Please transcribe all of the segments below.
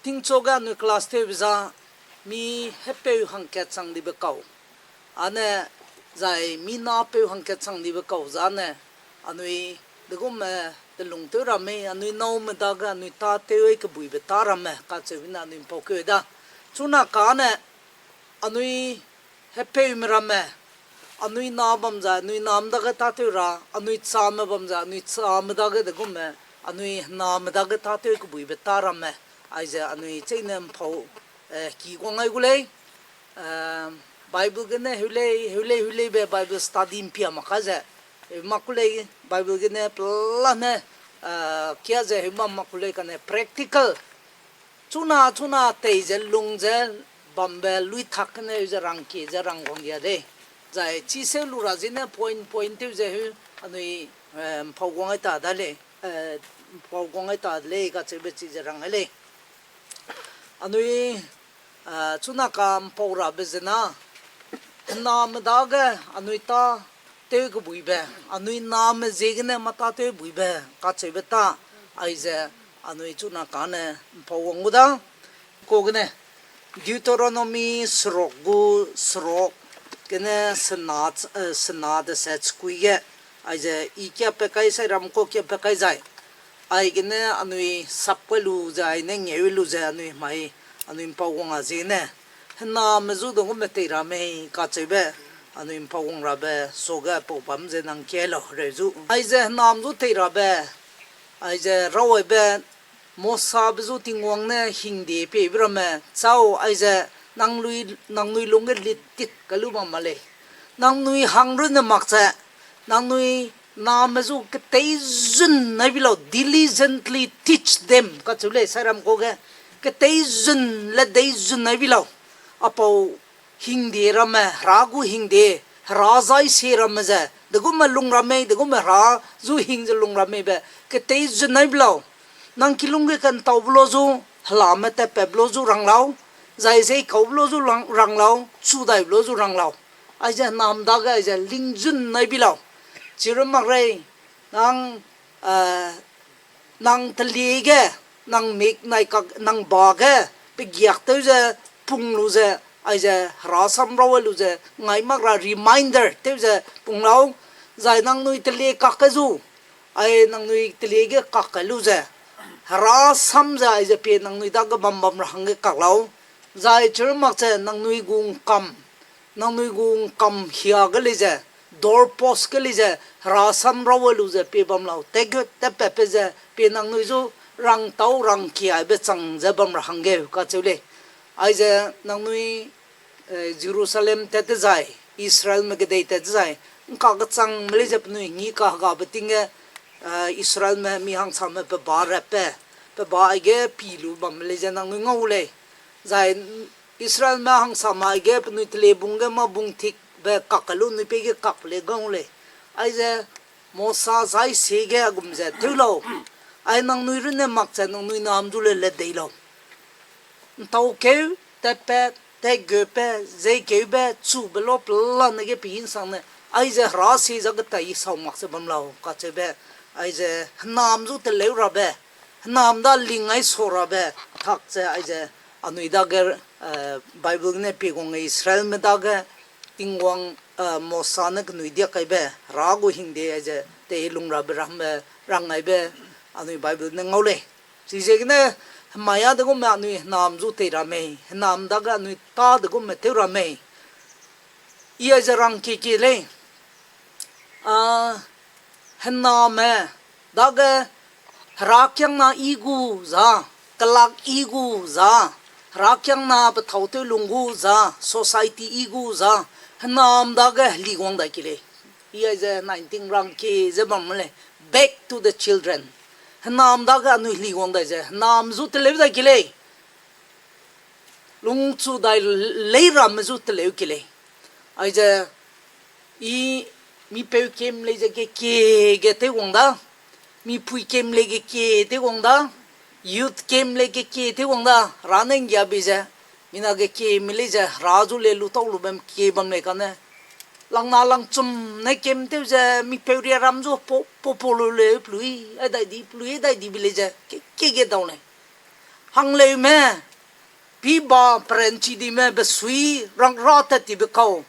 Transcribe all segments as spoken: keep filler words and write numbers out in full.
Tingchu ge anui class tewbe za, mi hepeu hangkat chang dibe kau. Ane, zai mi napeu hangkat chang dibe kau zane, anui degume telung tew ramme, anui nâume dage anui tâtew kebuibe tâ ramme kacheube ne anui ’mpau keu da. Chuna kane, anui hepeume ramme, anui na bam zai anui name dage tâtew ra, anui chame bam zai anui chame dage degume, anui hename dage tâtew kebuibe tâ ramme, aize anui cheîne ’mpau, eh, ki guang ai gu lei. Eh, Bible gene heu lei, heu lei, heu leibe Bible study ’mpia mak ka ze, heu mak ku lei, Bible gene pelane, eh, kia ze heu bam mak ku lei kane practical chuna, chuna tei ze lung ze bambe luitak gene heu ze rangkie ze rang guang dia lei. Zai chiseu lu ra zene point, point tew ze heu anui, eh, ’mpau guang ai ta da lei, eh, ’mpau guang ai ta de lei kacheube chize rang ai lei. Anui, eh, chuna ka ’mpau rabe zena, hename dage anui tâtew kebuibe, anui name ziegene mâ tâtew buibe kacheube tâ, aize anui chuna kane ’mpau wang gu da. Kagene, Deuteronomy seruk gu seruk gene sena, eh, sena deset sekui ge, aize i kiapat kai sairam kau kiapat kai zai, aigene anui sap kai lu ze, aine ngeu lu ze, anui hemai, anui ’mpau wang a ziegene, hename zu degume tei ra mei kacheube, anui ’mpau wang rabe suage pau bam ze nang kie lau reu zu. Aize hename zu tei rabe, aize rawaibe, Mosabe zu Tingwang ne hingde piebe ramme, chau aize nangnui, nangnui lungge littit kai lu bam ma lei. Nangnui hang runne mak ze, nangnui name zu keteizun nai bi lau, diligently teach them, kacheu lei, sairam kau ge, keteizun le deizun nai bi lau. Apau hingde ramme, Hera gu hingde, Hera zai sie ramme ze, degume lung ra mei, degume Hera zu hing ze lung ra meibe, keteizun nai bi lau. Nang kilung ge kentaube lau zu, helame tatpatbe lau zu rang lau, zai zeikaube lau zu rang, rang lau, chudaibe lau zu rang lau. Aize hename dage aize lingzun nai bi lau. Chirun mak rei, nang, eh, nang telie ge, nang mik nai kak, nang ba ge, pegiak tew ze, pung lu ze, aize Hera sam raw lu ze, ngai mak ra reminder tew ze pung lau, zai nangnui telie kak ke zu, ai nangnui telie ge kak kai lu ze, Hera sam ze aize pie nangnui dage bam bam ra hangge kak lau, zai chirun mak ze nangnui gu ’ngkam, nangnui gu ’ngkam hia ge lei ze, doorpost ge lei ze, Hera sam raw lu ze pie bam lau, tatgut tatpatbe ze pie nangnui zu rangtau rangkiaibe chang ze bam ra hangge kacheu lei. Aize nangnui, eh, Jerusalem tat dezai, Israelme kedei tat dezai, ’ngkakechangme lei ze penui ngi kahegabe ting ge, eh, Israelme mi hangsame pe ba rapbe, pe ba aige pi lu bamme lei ze nangnui ngau lei. Zai Israelme hangsame aige penui telebung ge mâ bung tikbe kak kai lu nui peige kak le ngau lei. Aize Mosa zai sie ge a gum ze tew lau. Ai nangnui runne mak ze nangnui name zu le ledei lau. ’Ntaukeu, tatpat, tatgutpat, zeikeube, chube lau pelane ge pe hinsangne, aize Hera sie za getai i sau mak ze bam lau kacheube, aize hename zu teleu rabe, hename da ling ai sa rabe, tak ze aize anui dage, eh, Bible gene pie guang ge Israelme dage Tingwang, eh, Mosa ne kenui diak kaibe, Hera gu hingde aize tei lung rabe ramme, rang aibe, anui Bible ne ngau lei. Chiziegene, hemai a degume anui hename zu tei ra mei, hename dage anui tâ degume tew ra mei. I aize rangkie kie lei. A, hename dage herakiangna i gu za, kelak i gu za, herakiangna pethâu tew lung gu za, society i gu za, hename dage heli guang dai ki lei. I aize nineteen rangkie ze bam lei, back to the children. Hename dage anui heli guang dai ze, hename zu teleu dai ki lei. Lungchu dai lei ramme zu teleu ki lei. Aize, i mipeu kem lei ze kekie ge tew guang da, mipui kem lei kekie tew guang da, youth kem lei kekie tew guang da, Hera ne ’nggiabe ze, mina kekieme lei ze Hera zu le lu tau lube kie bam lei kane. Langna langchum ne kem tew ze mipeu riaram zu po, po, po lu leu pelui, ai dai di, pelui dai dibe lei ze, ke, ke ge dau lei. Hangleume, pi ba peranchi dime, besui rang ra tat tibe kau,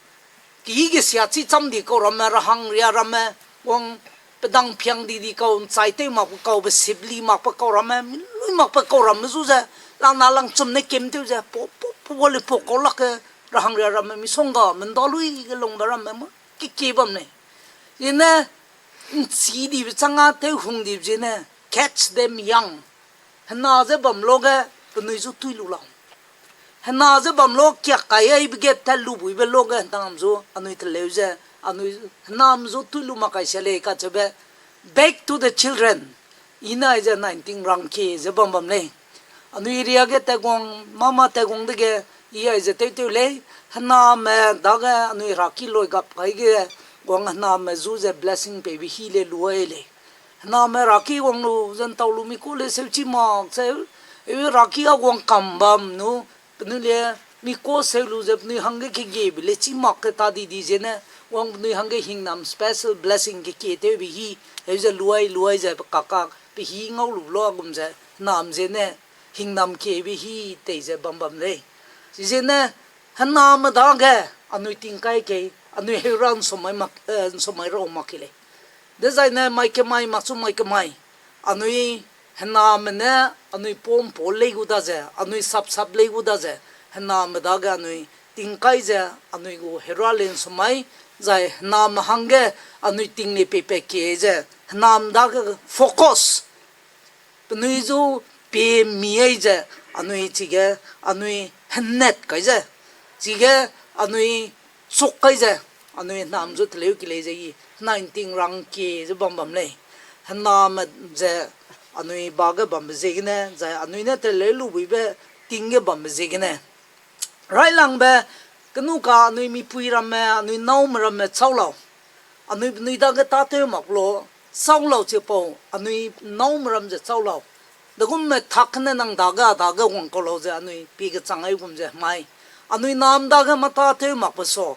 kehî gesia chi cham di kau ramme, rahang ria ramme, wang pedang piang di di kau, nchai tew makbe kau, besipli makbe kau ramme, milui makbe kau ramme zu ze, langna langchum ne kem tew ze, po, po, po, po, le po kau lak ge, rahang ria ramme, misongga, menda lui ge lungbe ramme, mâ, kekie bam lei. Zene, nchi dibe chang â tew hung dibe zene, catch them young. Hena ze bam lo ge, penui zu tui lu lau. Hena ze bam lo kiak kai aibe ge tat lu buibe lo ge, henam zu anui teleu ze, anui henam zu tui lu mak kai sia lei kacheube, back to the children. I nai ze nai nting rangkie ze bam bam lei. Anui ria ge tat guang, mama tat guang dege, i aize tewtew lei, hename dage anui raki loi gap kai ge, guang hename zu ze blessing peibe hi le lu ai lei. Hename raki wang lu, ze ntau lu mi kau le seu chi mak, seu, eu raki a guang kam bam nu, penui le mi kau seu lu ze penui hangge kegiebe le chi mak ke ta di di zene, wang penui hangge hingnam special blessing kekie tewbe hi, eu ze luai luai ze pe kakak, pe hi ngau lu lo a gum ze, henam zene, hingnam kiebe hi tei ze bam bam lei. Chizene, hename dage, anui tingkai kei, anui heura nsumai mak, eh, nsumai rau mak ki lei. Dezaine mai kemai, makchu mai kemai, anui hename ne, anui pom po lei gu da ze, anui sap sap lei gu da ze, hename dage anui tingkai ze, anui gu heura le nsumai, zai hename hangge, anui ting le peipat kie ze, hename dage focus penui zu pie mi ai ze, anui chige, anui henat kai ze, chige, anui chuk kai ze, anui henam zu teleu ki lei ze i, henai nting rangkie ze bam bam lei. Hename ze anui ba ge bambe ziegene, zai anui ne teleu lu buibe ting ge bambe ziegene. Railangbe, kenu ka anui mipui ramme, anui nâume ramme chau lau. Anui penui dage tâtew mak lo, chau lau chipau, anui nâume ram ze chau lau. Degumme tak ne nang dage a dage wang kau lau ze anui pie kechang ai gum ze mai. Anui nam dage mâtâtew makbe sa.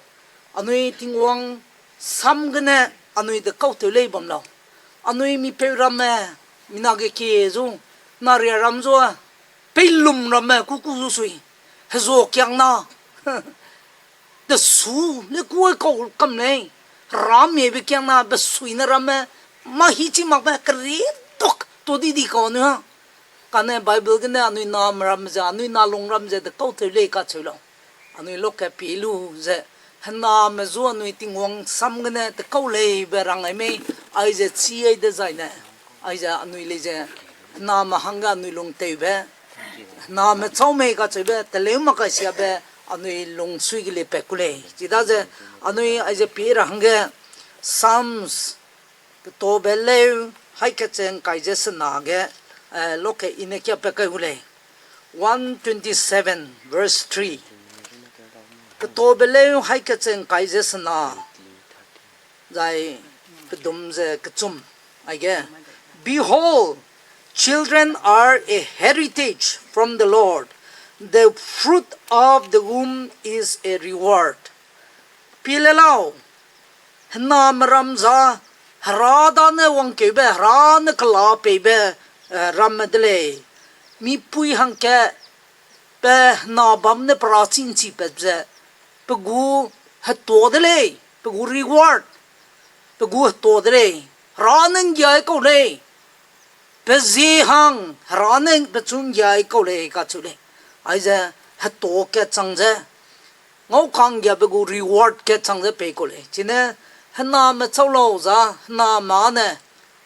Anui Tingwang sam gene anui de kau tew lei bam lau. Anui mipeu ramme, mina ge kie zu, naria ram zu, peilum ramme kuku zu sui, hezuakiangna, desu le kuai kau kam lei, heramiebe kiangna besuine ramme, mâ hichi makbe keri tok to di di kau anui ha. Kane Bible gene anui name ram ze, anui nalung ram ze de kau tew lei kacheu lau. Anui lokke pie lu ze, hename zu anui Tingwang sam gene tekau leibe rang ai mei, aize chî ai dezaine, aize anui lei ze, hename hangge anui lungtewbe, hename chau mei kacheube, teleu mak kai siabe, anui lungsui ge le pat ku lei. Chidaze, anui aize pie ra hangge, Psalms, ketobe leu, haikecheng kai ze sena ge, eh, lokke i ne kia pat kai gu lei. One twenty-seven, verse three. Ketobe leu haikecheng kai ze sena, zai pedum ze kechum, aige, Behold, children are a heritage from the Lord, the fruit of the womb is a reward. Pie le lau, hename ram za, Hera dane wangkeube, Hera ne kela peibe, eh, ramme de lei. Mipui hangkat pe hena bam ne pera chî nchipat ze, pe gu hetuâ de lei, pe gu reward, pe gu hetuâ de lei, Hera ne nggiai kau lei, pe zie hang Hera ne pechu nggiai kau lei kacheu lei. Aize hetuâ kat chang ze, ngau kanggiabe gu reward kat chang ze pei kau lei. Chine hename chau lau za, hename ne,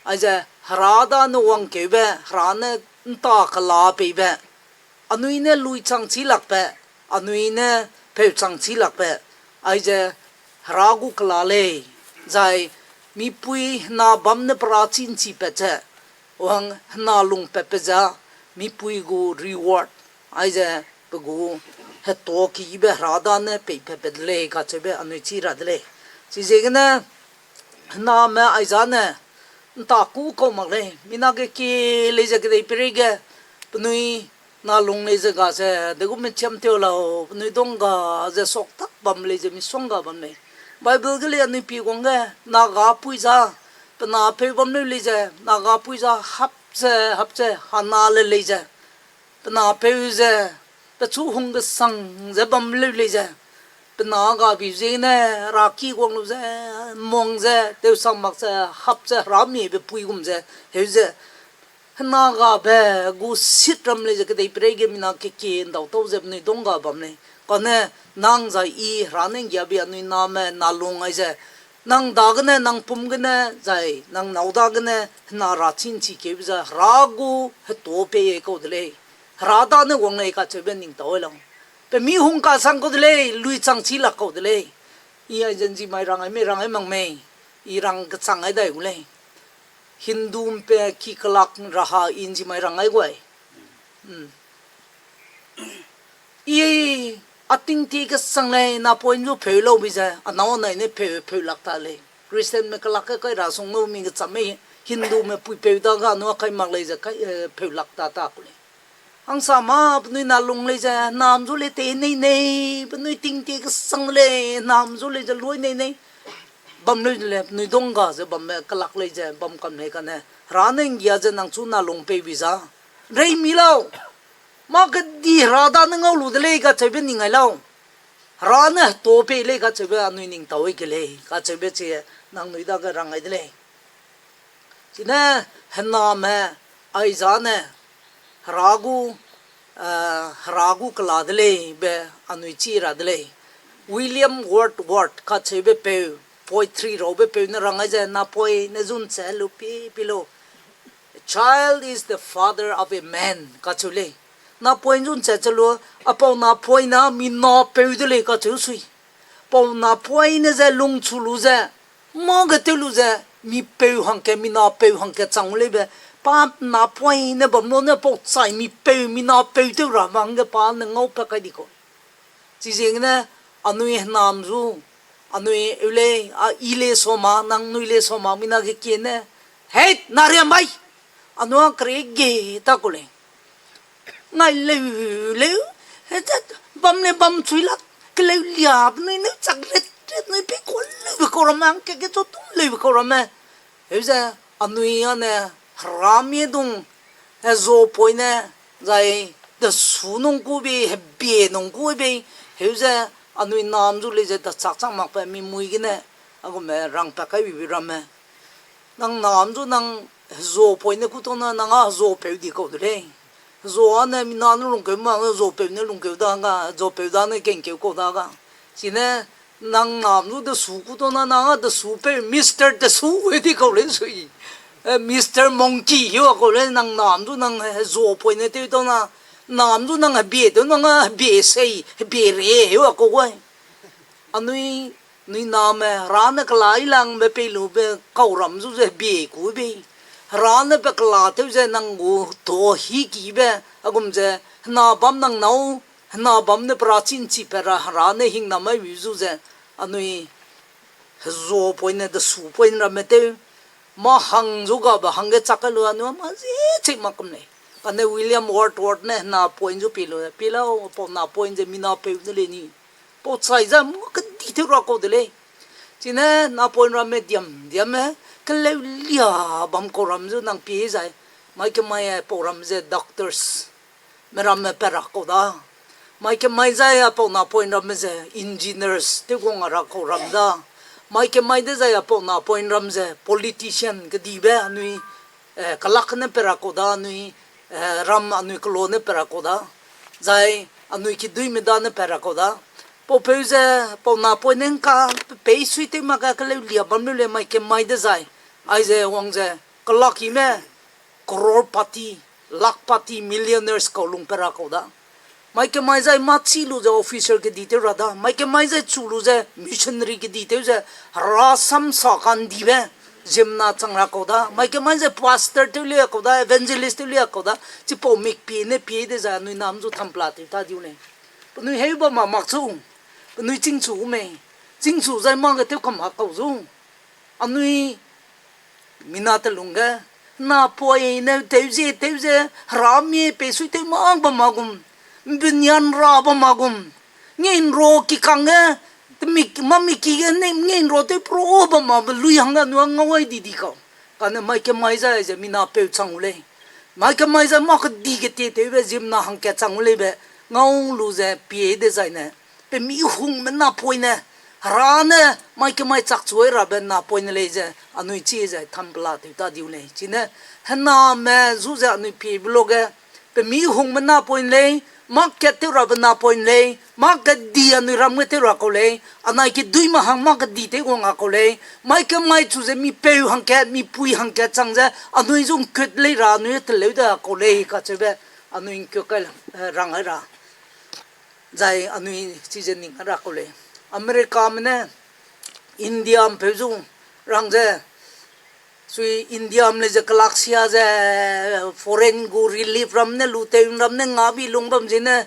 aize Hera dane wangkeube, Hera ne nta kela peibe, anui ne lui chang chî lakbe, anui ne peu chang chî lakbe, aize Hera gu kela lei, zai mipui hena bam ne pera chî nchipat ze, wang hena lungpatbe za, mipui gu reward, aize pe gu hetuâ keyibe Hera dane peipatbe de lei kacheube anui chî ra de lei. Chiziegene, hename aizane, nta kû kau mak lei, mina ge kie lei ze kedei peireige, penui nalung lei ze ga ze, degume chiam tew lau, penui dong ga ze suak tak bam lei ze, misongga bam lei. Bible ge lei anui pie guangge, Nagapui za, pe napeu bam leu lei ze, Nagapui za hap ze, hap ze, hana le lei ze, pe napeu ze, pechu hung kesang ze bam leu lei ze, pe na gabi ziegene, raki guang lu ze, mong ze, tewsang mak ze, hap ze, heramiebe pui gum ze, heu ze, hena gabe gu sit ram lei ze, kedeiperei ge mina kekie ndau tau ze penui dong ga bam lei. Kane nang zai i Hera ne nggiabe anui name nalung ai ze, nang dagene, nang pum gene, zai nang nâu dagene, hena ra chî nchi keube ze, Hera gu heto pei kau de lei. Hera da ne guang lei kacheube ning tau lau. Pe mi hung kasang kau de lei, lui chang chî lak kau de lei. I ai ze nzimai rang ai mei, rang ai mak mei. I rang kechang ai dai gu lei. Hindu mpe ki kelak raha i nzimai rang ai guai. I a tingtie kesang lei, napoine zu pheu lau bi ze, a nâu anai ne pheu, pheu lak ta lei. Christianme kelak ge kai ra sung lu mi kechamme Hindume puipeu dage anui a kai mak lei ze kai, eh, pheu lak ta ta ku lei. Hangsa mâ penui nalung lei ze, nam zu lei tei nei nei, penui tingtie kesang lei, nam zu lei ze lui nei nei. Bam leu le, penui dong ga ze bamme kelak lei ze, bam kam lei kane. Hera ne nggia ze nang chu nalung pei bi za. Rei mi lau. Mâ kedi Hera da ne ngau lu de lei kacheube ning ai lau. Hera ne heto pei lei kacheube anui ning tau ke lei, kacheube chi nangnui dage rang ai de lei. Chine hename ai zane Hera gu, eh, Hera gu kela de lei be anui chi ra de lei. William Wordsworth kacheube peu, poetry raube peu ne rang ai ze, napoine zun che lu pi, pi lu. A child is the father of a man, kacheu lei. Napoine zun che che lu, a pau napoine mi napeu de lei kacheu sui. Pau napoine ze lungchu lu ze, mâ ge tew lu ze, mi peu hangke, mi napeu hangke chang u lei be, pa napoine bam lu ne pau chai mi peu, mi napeu tew ra ma hangge pa ne ngau pa kai di kau. Chiziegene, anui henam zu, anui eu lei, a i le soma, nangnui le soma, mina kekie ne, hei, nariam bai! Anui a kere ge ta ku lei. Ngai leu, leu, he ze, bam le bam chui lak, keleu lia, penui neu chak ret, ret, nui pei kau leube kau ramme, hangke kechu tum leube kau ramme. Heu ze, anui ane, Hera mie dung, he zo poine, zai, desu nung ku bei, hebie nung ku bei, heu ze, anui nam zu lei ze, dachak chak makbe mi mui gene, a gume rang pa kai bi bi ramme. Nang nam zu nang hezo poine ku tau na, nang a hezo peu di kau de lei. Hezo ane mina ne lungkeu ma, hezo peu ne lungkeu da ga, hezo peu da ne kengkeu kau da ga. Chine nang nam zu desu ku tau na, nang a desu peu, Mister Desu e di kau lei sui. Eh, Mister Monkey heu a kau lei, nang nam zu nang hezo poine tew tau na, nam zu nang hebie tew, nang a hebie sei, hebie re heu a kau gai. Anui, nui name, Hera ne kelai langbe pei lube kau ram zu ze hebie ku bei. Hera ne pe kela tew ze nang gu to hî kibe, a gum ze, hena bam nang nâu, hena bam ne pe ra chin chi pe ra, Hera ne hingnam ai bi zu ze, anui, hezo poine, desu poine ramme tew, mâ hang zu gabe hangge chak kai lu anui mâ zie chei mak kum lei. Kane William Wordsworth ne hena poine zu pi lu, pi lau, pau napoine ze mina peu de lei ni. Pau chai ze mâ kedi tew ra kau de lei. Chine napoine ramme diam, diamme, keleu lia bam kau ram zu nang pie zai. Mai kemai, eh, pau ram ze doctors me ramme pe ra kau da. Mai kemai zai a pau napoine ramme ze engineers, tew guang a ra kau ram da. Mai kemai dezai a pau napoine ram ze politician kedibe anui, eh, kelak ne pe ra kau da, anui, eh, ram anui kelo ne pe ra kau da. Zai anui kiduîme da ne pe ra kau da. Pau peu ze, pau napoine ngka, pe pei sui tew mak ka keleu lia bam leu lei mai kemai dezai. Aize wang ze, kelak ime, crorepati, lakhpati, millionaires kau lung pe ra kau da. Mai kemai zai mâ chî lu ze officer kedi tew ra da. Mai kemai zai chu lu ze missionary kedi tew ze, Hera sam sa kandibe ziemmena chang ra kau da. Mai kemai zai pastor tew lia kau da, evangelist tew lia kau da. Chipau mikpie ne pie dezai anui nam zu thampela tew ta diu lei. Penui heu bam ma mak chu. Penui chîngchu gu mei. Chîngchu zai mâ ge tew kam hak kau zu. Anui mina telung ge, napoine tew ze, tew ze, Hera mie pei sui tew mak bam ma gum, mbunian ra bam ma gum, ngeinro kikang ge, temik, mamiki ge, ne, ngeinro tew pro bam ma be lui hangge anui a ngau ai di di kau. Kane mai kemai zai ze mina peu chang u lei. Mai kemai ze mâ kedi ketie tewbe ziemmena hangkat chang u leibe ngau lu ze pie dezaine, pe mi hungme napoine, Hera ne mai kemai chakchuai rabe napoine lei ze anui chi ze thampela tew ta diu lei. Chine hename zu ze anui piebe luge, pe mi hungme napoine lei, mâ kat tew rabe napoine lei, mâ kedi anui ram ge tew ra kau lei, anai kiduîme hang mâ kedi tew guang a kau lei, mai kemai chu ze mipeu hangkat, mipui hangkat chang ze anui zu ngkut lei ra anui teleu da kau lei kacheube anui ngkut kai, eh, rang ai ra. Zai anui chize ning ra kau lei. Americame ne India ’mpeu zu rang ze, sui Indiame lei ze kelaksia ze foreign gu relief ram ne lu tew ram ne ngabi lung bam ziene,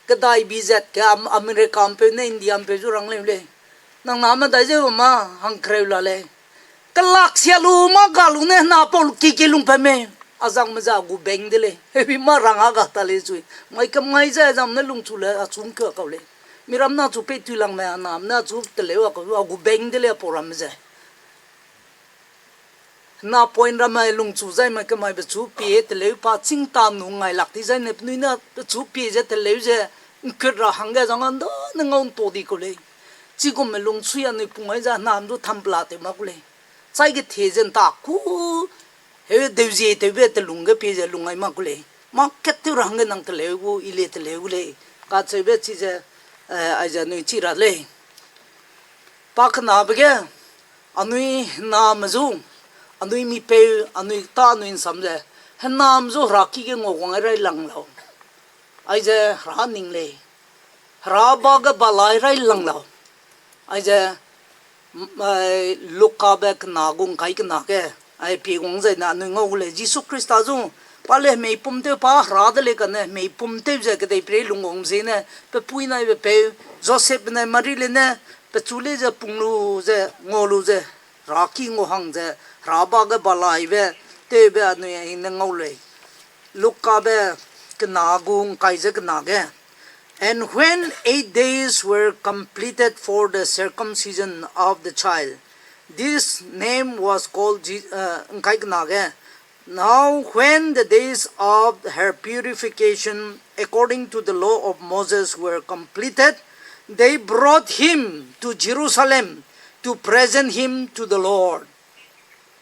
kedai bi zat ke Am-, America ’mpeu ne India ’mpeu zu rang leu lei. Nang name dai ze bam ma hangkereu la lei. Kelaksia lu mâ ga lu ne hena pau ki ki lung pa mei. Azangme ze a gu beng de lei. Hebi mâ rang a ga ta lei sui. Mai kemai ze zam ne lungchu le achu ngkeu kau lei. Miram ne achu peitui langme, anam ne achu teleu a kau, a gu beng de lei apau ramme ze. Napoine ramme lungchu zai mai kemai pechu pie teleu pa chîng ta nu ngai lak di zaine penui ne pechu pie ze teleu ze ngkut ra hangge zang a ’nda ne ngau ’nto di kau lei. Chigumme lungchui anui pung ai ze henam du thampela tew mak ku lei. Chai ge thie ze ’nta ku, heu deuzie tewbe telung ge pie ze lung ai mak ku lei. Mâ kat tew ra hangge nang teleu gu, i le teleu gu lei. Kacheube chize, eh, aize anui chi ra lei. Pa kenabe ge, anui hename zu, anui mipeu, anui tâ, anui ’nsam ze, hename zu Hera ki ge nguaguang ai rai lang lau. Aize Hera ning lei. Hera ba ge balai rai lang lau. Aize, m-, ai, Lukabe kena gu ’ngkai kena ge, ai pie guang zaine anui ngau gu lei. Jisu Khrista zu, pa le hemei pum tew pa Hera de lei kane, hemei pum tew ze kedeiperei lungwang ziene, pe pui nai pe peu, Josep benai Mari le ne, pechu lei ze pung lu ze, ngau lu ze, Hera ki ngau hang ze, Hera ba ge balaibe, tewbe anui aine ngau lei. Lukabe kena gu ’ngkai ze kena ge. And when eight days were completed for the circumcision of the child, this name was called Je-, uh, ’ngkai kena ge. Now, when the days of her purification according to the law of Moses were completed, they brought him to Jerusalem to present him to the Lord.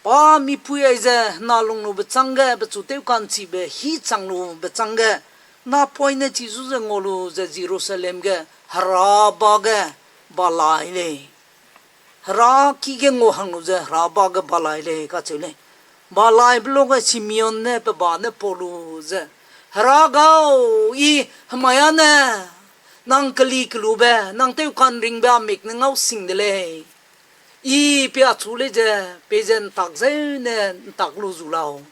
Pa mipui aize hena lung lube chângge, pechu tewka'nchibe hî chang lube chângge, napoine chi zu ze ngau lu ze Jerusalem ge Hera ba ge balai lei. Hera ki ge ngau hang lu ze Hera ba ge balai lei kacheu lei. Balaibe luge Simeon ne pe ba ne pau lu ze, Hera gau, i hemai â ne nang keli kelube, nang tewka'nringbe a mik ne ngau sing de lei. I pe achu lei ze, peize ’ntak zeu ne ’ntak lu zu lau.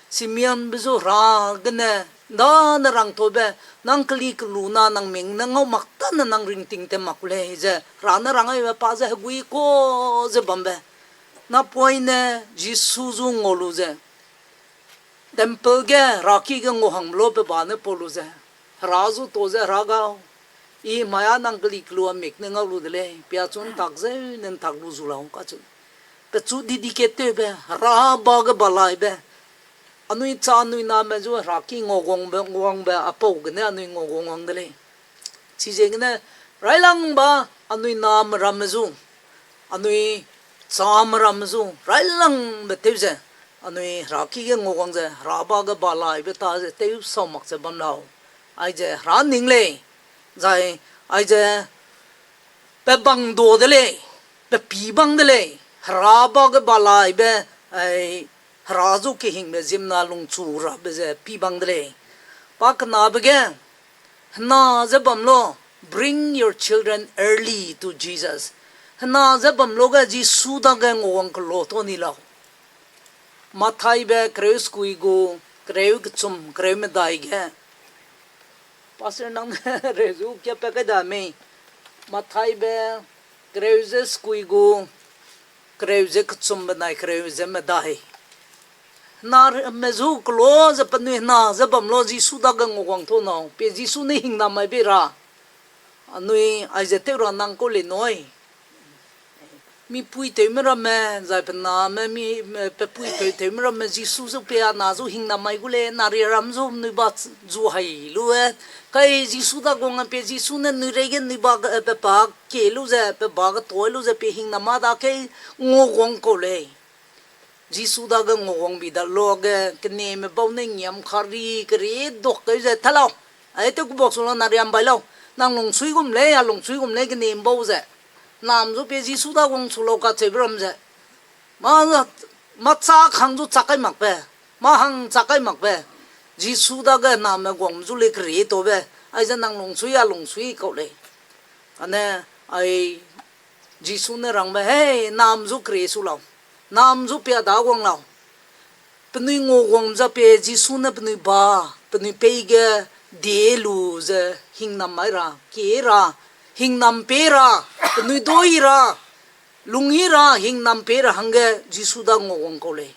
Simeonbe zu Hera gene, ’nda ne rangtaube, nang keli kelu na nang mik ne ngau mak tane nang ringting te mak ku lei ze, Hera ne rang aibe pa ze hegui ka ze bambe. Napoine Jisu zu ngau lu ze, temple ge Hera ki ge ngau hangbe lu pe ba ne pau lu ze, Hera zu tau ze, Hera gau, i hemai â nang keli kelu a mik ne ngau lu de lei, pe achu ’ntak zeu ne ’ntak lu zu lau kacheu. Pechu dedicate tewbe, Hera ba ge balaibe, anui cha anui name zu Hera ki ngau guangbe, ngau guangbe, a pau gene anui ngau guang wang de lei. Chiziegene, railangba anui name ramme zu, anui chame ramme zu, railangbe tew ze, anui Hera ki ge ngau guang ze, Hera ba ge balaibe ta ze tew sau mak ze bam lau. Aize Hera ning lei, zai, aize, pe bang da de lei, pe pî bang de lei, Hera ba ge balaibe, ai, Hera zu kehingbe ziemmena lungchu rabe ze pî bang de lei. Pa kenabe ge, hena ze bam lu, bring your children early to Jesus. Hena ze bam lu ge Jisu dage nguawang kela ta ni lau. Mathaibe kereu sekui gu, kereu kechum, kereu medai ge. Pastor nang ne reu zu kia pa kai da mei. Mathaibe kereu ze sekui gu, kereu ze kechum benai kereu ze medai. Hena me zu kela ze penui hena ze bam lu Jisu dage nguawang ta nau. Pe Jisu ne hingna mai bei ra. Anui aize tew ra nang kau lei nui. Mipui tewme ramme, zai pe name, mi, me, pe pui peu tewme ramme, Jisu zu pe a na zu hingnam mai gu lei, na ria ram zu nui ba zu hai lu e. Kai Jisu da guang a pe Jisu ne nui reige nui ba ge, eh, pe pa kie lu ze, pe ba ge toi lu ze, pe hingnam ma da kei nguaguang kau lei. Jisu dage nguaguang bi da luage, keneme bau ne ngiam kari, keri duak keu ze, ta lau. Ai tew kubak su lau, na riam bai lau. Nang lungsui gum lei, a lungsui gum lei, keneme bau ze. Nam zu pe Jisu da guang su lau kacheube ram ze. Ma, ma chak hang zu chak kai mak pe. Ma hang chak kai mak pe. Jisu dage name guang zu le keri to be. Ai ze nang lungsui, a lungsui kau lei. Ane, ai, Jisu ne rangbe, hei, nam zu keri su lau. Nam zu pia da guang lau. Penui nguaguang za pe Jisu ne penui ba, penui pei ge die lu ze hingnam mai ra, kie ra, hingnam pe ra, penui doi ra, lungyi ra, hingnam pe ra hangge Jisu da nguaguang kau lei.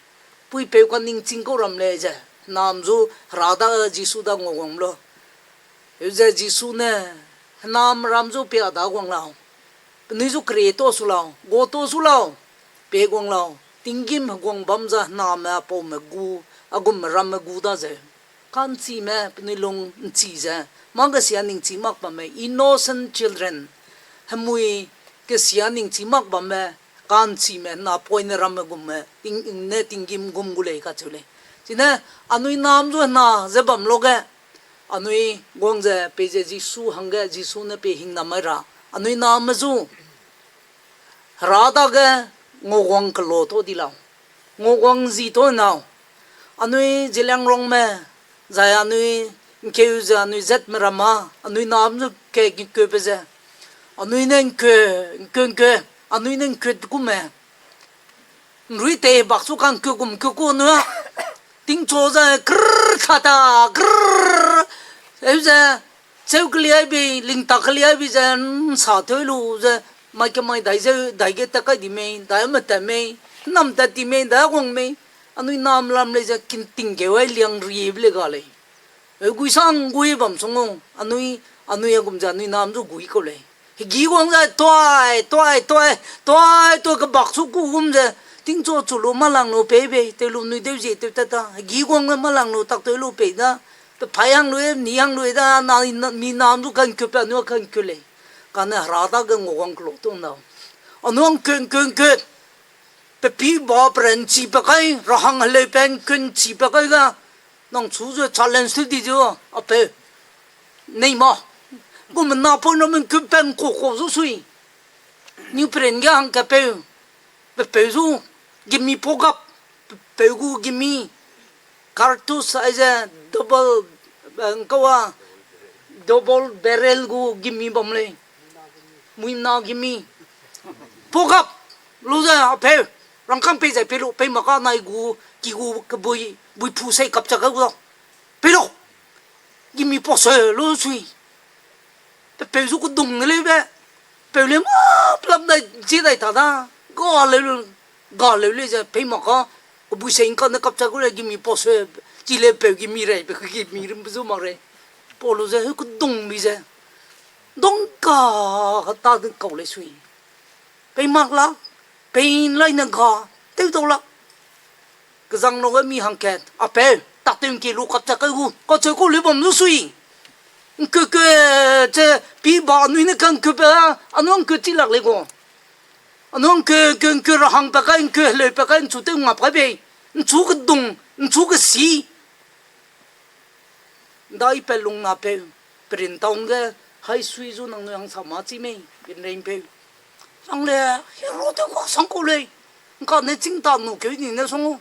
Puipeu ka ningching kau ram lei ze, nam zu hera da Jisu da nguaguang lo. Heu ze Jisu ne, henam ram zu pia da guang lau. Penui zu keri to su lau, gua to su lau, pe guang lau. Tinggîm heguang bam za hename a paume gu, a gumme ramme gu da zeu. Ka'nchime penui lung nchi ze, mâ kesia ningchi mak bamme, innocent children. Hemui kesia ningchi mak bamme, ka'nchime hena poine ramme gumme, ting, ne tinggîm gum gu lei kacheu lei. Chine, anui nam zu hena ze bam loge, anui guang ze peize Jisu hangge Jisu ne pe hingnam mai ra. Anui name zu, hera dage nguaguang kelo to di lau. Nguaguang zi to nau. Anui Zeliangrongme, zai anui nkeu ze anui zatme ramme, anui nam zu ke ngkeube ze. Anui ne nkeu, nkeu, nkeu, anui ne nkeu kume. Nrui tei bak su kangkeu gum keu ku nua. Tingchu ze krrr, tata, krrr. Eu ze, cheu keliai bei, lingtak keliai bei ze, nsa tew lu ze, mai kemai dai zeu, dai ge tat kai di mei, dai me tat mei, nam tat di mei, dai guang mei. Anui nam lam lei ze kin tinggeu ai liang riebe le ga lei. Eu gui sang gui bam sung u, anui, anui a gum ze anui nam zu gui kau lei. Hegi guang ze, tuai, tuai, tuai, tuai, tuai, kebak su ku gum ze, tingchu chu lu malang lu pei bei, tew lu nui deu zie tew tat ta. Hegi guang ze malang lu tak tew lu pei da, pe phai hang lu e, ni hang lu e da, na, na, mi nam zu kangkeu pe, anui kangkeu lei. Kane hera dage nguaguang kelo tu nau. Anui ngkeu, ngkeu, ngkeu. Pe pi ba pe ren chi pe kai, rahang heleu pe ngkeu chi pe kai ga. Nang chu zu challenge tew di zu, a peu. Nei ma. Gu mena pau na mengkeu pe ngkoko zu sui. Niu peren ge hangkapeu, pepeu zu, gimi pogap, pepeu gu gimi, cartouche aize double, eh, ngkawa, double barrel gu gimi bam lei. Muina gimi. Pogap, lu ze apeu, rangkâng pei zai pei lu, pei maka nai gu, ki gu kebui, bui pu sei kap chak gu da. Pei lu. Gimi pose lu sui. Pepeu zu kedung de leu be. Peu le mâ pelap dai, zie dai ta da. Ga leu, ga leu le ze, pei maka, kebui sei ngka ne kap chak gu le gimi pose, chi le peu gimi rei, peu gimi rim zu mak rei. Pau lu ze, heu kedung bi ze. Dongka, ta de kau lei sui. Pei mak la, pei lai ne ga, tew dau la. Kezang lu ge mi hangkat, apeu, tak tew ngki lu kap chak kai gu, kacheu kau leu bam lu sui. Ngkeu keu, che, pi ba anui ne kangkeu pe, anui ngkeu chi lak lei gu. Anui ngkeu, ngkeu, ngkeu rahang pe kai, ngkeu heleu pe kai, nchu tew ngap kai bei. Nchu kedung, nchu kesi. Ndai pe lung na peu, perin taung ge, hai sui zu nangnui hangsa mâ chi mei, bin rein peu. Sang le, hero tew ka sang kau lei. Ngka ne ching ta nu keu ni ne song u.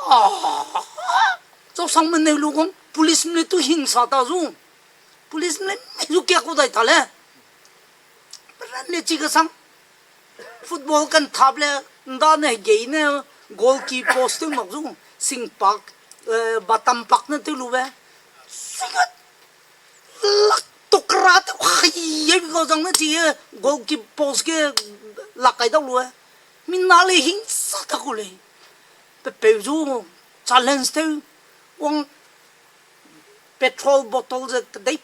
Ah, chau sang meneu lu gong, police mle tu hingsa ta zu. Police mle mi zu kia kau dai ta le. Peran le chi kesang. Football kan thap le, nda ne hegei ne, goalkeeper post tew mak zu, singpak, eh, batampak ne tew lu be. Singat, lak tokra tew hai, ye bi kau zang ne chi ye, goalkeeper post ge lak kai dau lu e. Mina le hingsa ta kau lei. Pepeu zu, challenge tew, wang petrol bottle ze kedei